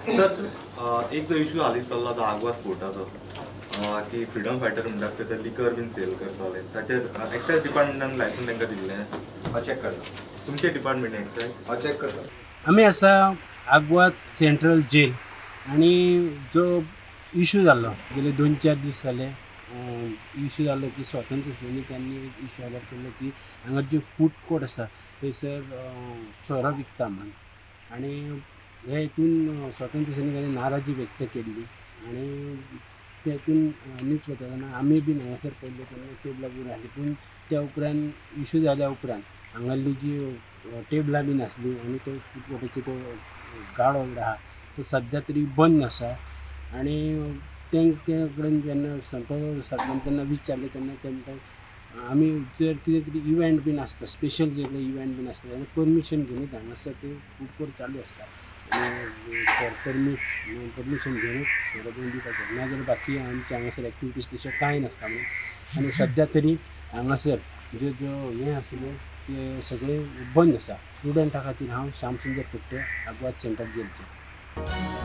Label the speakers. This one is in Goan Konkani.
Speaker 1: सर, एक जो इशू हालींच चल्ला तो आगवाद फोर्टाचो की फ्रिडम फायटर म्हणटात ते लिकर बीन सेल करताले, ताचेर एक्सायज डिपार्टमेंटान लायसन्स तांकां दिल्लें?
Speaker 2: चॅक करता.
Speaker 1: तुमचे डिपार्टमेंट एक्सायज?
Speaker 2: चॅक करता.
Speaker 3: आमी आसा आगवाद सेंट्रल जेल आनी जो इशू जाल्लो गेले 2-4 दीस जाले इशू जाल्लो की स्वतंत्र सैनिकांनी एक इशू हायलायट केल्लो की हांगा जे फूड कोर्ट आसा थंयसर सोरो विकता म्हणून, आनी हे हितून स्वतंत्र सैनिकांनी नाराजी व्यक्त केल्ली आनी ते हितून न्यूज वता तेन्ना आमी बीन हांगासर पळयल्ले तेन्ना टेबलां बीन आसली, पूण त्या उपरांत इशू जाल्या उपरांत हांगासली जी टेबलां बीन आसली आनी तो फूड कोर्टाचो तो गाडो आहा तो सद्या तरी बंद आसा. आनी तेंचे कडेन जेन्ना संपर्क सादलो तेन्ना विचारलें तेन्ना ते म्हणटा आमी जर कितें तरी इव्हेंट बीन आसता, स्पेशल जे इव्हेंट बीन आसता जाल्यार परमिशन घेवनूच हांगासर ते फूड कोर्ट चालू आसता आनी परमिशन घेवनूच सोरो बीन दिवपाचें, नाजाल्यार बाकी आमचे हांगासर एक्टिविटीज तश्यो कांय नासता म्हणून. आनी सद्या तरी हांगासर ज्यो ज्यो हें आसलें ते सगळें बंद आसा. स्टुडंटा खातीर हांव श्याम सुंदर फुट्टे, आगवाद सेंट्रल जेलचे.